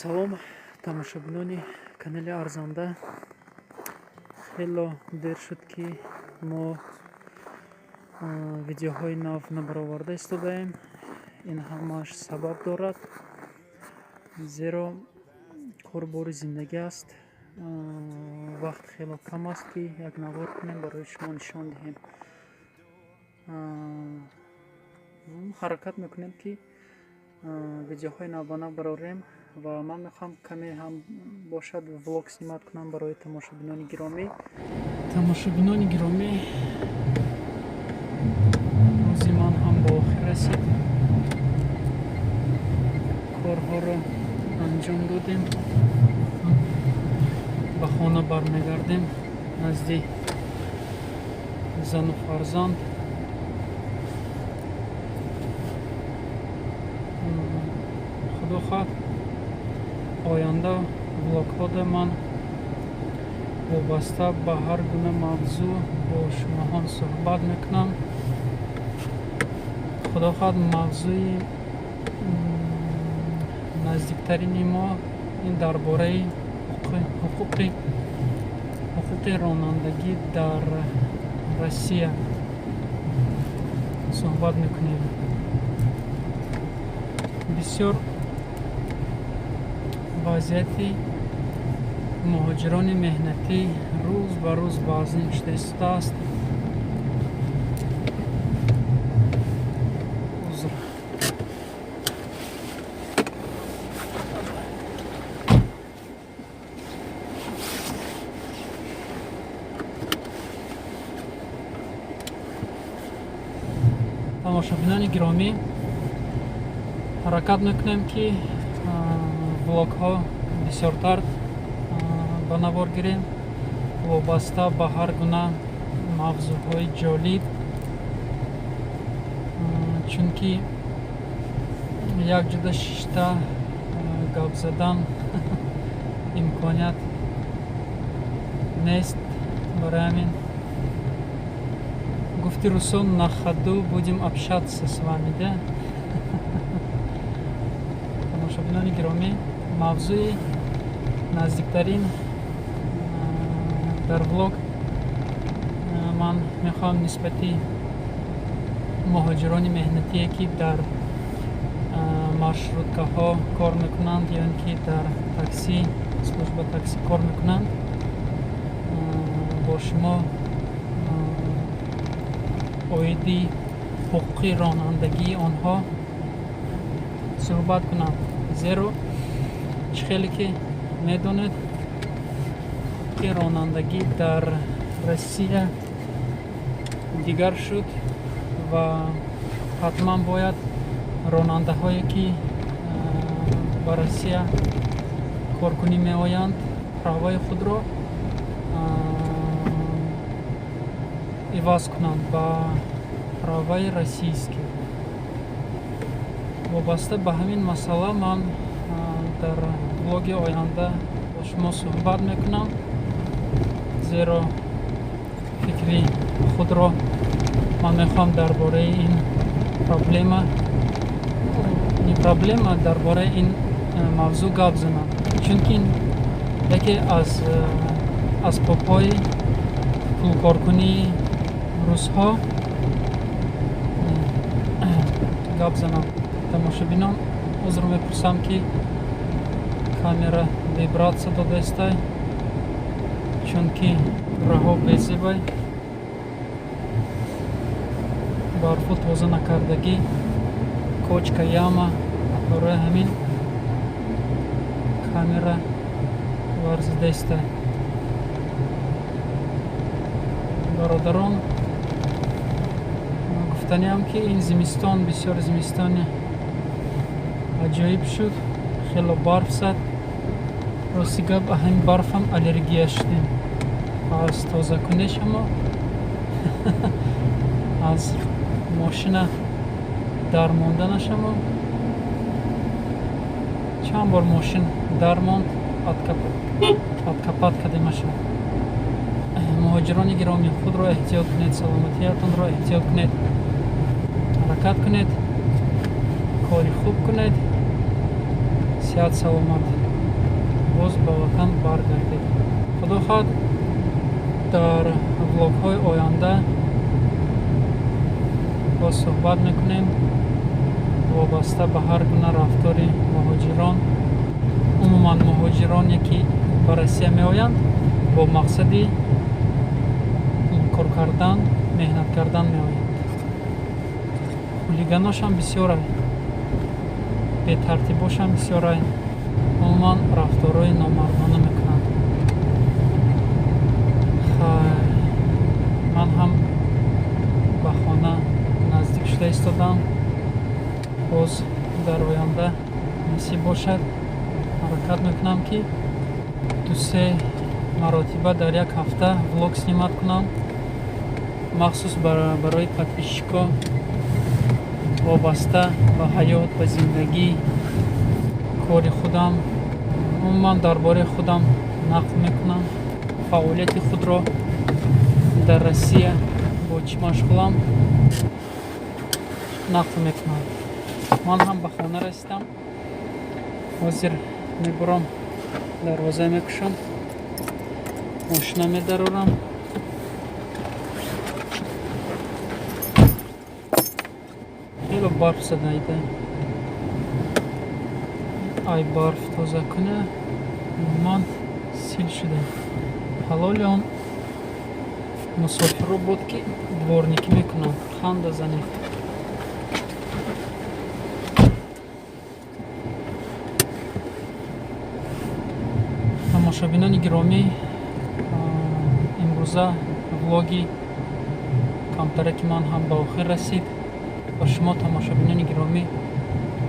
Салом, тамошобинони канали Арзанда. Хело дер шуд, ки мо видеоҳои нав набароварда истодаем. Ин ҳамааш сабаб дорад, зеро корбори зиндагӣ аст. Вақт хело кам аст, ки як навор кунем, барои шумо нишон диҳем. Ҳаракат мекунем, ки видеоҳои навбанав барорем, ва ман мехоҳам каме ҳам бошад влог снимать кунам барои тамошобинони гиромӣ. Тамошобинони гиромӣ, рӯзи ман ҳам ба охир расид. Корҳоро анҷом додем, ба хона бармегардем назди зану фарзанд. Худо хоҳад, оянда влогҳода ман вобаста ба ҳар гуна мавзӯъ бо шумоҳон суҳбат мекунам. Худо хоҳад, мавзӯи наздиктарини мо ин дар бораи ҳуқуқи ронандагӣ дар Россия суҳбат мекунем. Бисёр вазъияти муҳоҷирони меҳнатӣ рӯз ба рӯз вазнин шуда истодааст. Узр. Тамошобинони гиромӣ, ҳаракат мекунем, ки влогҳо бисёртар ба навор гирем, вобаста ба ҳар гуна мавзӯъҳои ҷолиб, чунки якҷода шишта гап задан имконият нест. Барои ҳамин, гуфти русон, на ходу будем общаться с вами, да. Тамошобинони гиромӣ, мавзӯи наздиктарин дар влог ман мехоҳам нисбати муҳоҷирони меҳнатие, ки дар маршруткаҳо кор мекунанд ё ин ки дар такси, служба такси кор мекунанд, бо шумо оиди ҳуқуқи ронандагии онҳо суҳбат кунам. Зеро чӣ хеле ки медонед, ҳуқуқи ронандагӣ дар Россия дигар шуд ва ҳатман бояд ронандаҳое, ки ба Россия коркунӣ меоянд, праваи худро иваз кунанд ба праваи российский. Вобаста ба ҳамин масъала ман дар влоги оянда бо шумо суҳбат мекунам, зеро фикри худро ман мехоҳам дар бораи ин проблема, не проблема, дар бораи ин мавзӯъ гап занам, чунки ин яке аз асбобҳои пулкоркунии русҳо гап занам. Тамошобинон, узр мепурсам, ки камера вибратсия додаистай, чунки раҳо безебай, барфу тоза накардагӣ, кочка, яма. Барои ҳамин камера варзидаистай. Бародарон, гуфтаниам, ки ин зимистон бисёр зимистони аҷоиб шуд, хело барф зад. Рости гап, ҳамин барфам аллергия шудем аз тозакунишамо, аз мошина дар монданашамо. Чанд бор мошин дармонд, откопать кардемаша. Муҳоҷирони гиромӣ, худро эҳтиёт кунед, саломатиятонро эҳтиёт кунед, ҳаракат кунед, кори хуб кунед. Сиҳат, саломат. Боз ба ватан баргардед. Худо хоҳад, дар влогҳои оянда боз суҳбат мекунем вобаста ба ҳар гуна рафтори муҳоҷирон. Умуман муҳоҷироне, ки ба Россия меоянд, бо мақсади кор кардан, меҳнат кардан меоянд. Хулиганошам бисёрай, бетартибошам бисёрай, умуман рафторҳои номардона мекунанд. Ман ҳам ба хона наздик шуда истодам. Боз дар оянда насиб бошад, ҳаракат мекунам, ки 2-3 маротиба дар як ҳафта влог снимать кунам, махсус барои подписчико, вобаста ба ҳаёт, ба зиндагӣ, кори худам, умуман дар бораи худам нақл мекунам, фаъолияти худро дар Россия бо чӣ машғулам нақл мекунам. Ман ҳам ба хона расидам. Ҳозир мебурам, дарвоза мекушам, мошина медарорам. Хело барф задаида. Ай барф тоза куна, умуман сил шуда. Ҳалоли он мусофирро буд, ки дворникӣ мекунанд. Ханда занед. Тамошобинони гиромӣ, имрӯза влоги камтараки ман ҳам ба охир расид. Ба шумо, тамошобинони гиромӣ,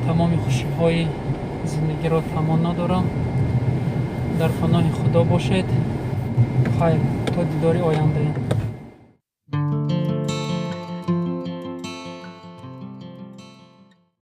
тамоми хушиҳои зиндагиро таманно дорам. Дар паноҳи Худо бошед. Хайр, то дидори ояндаем.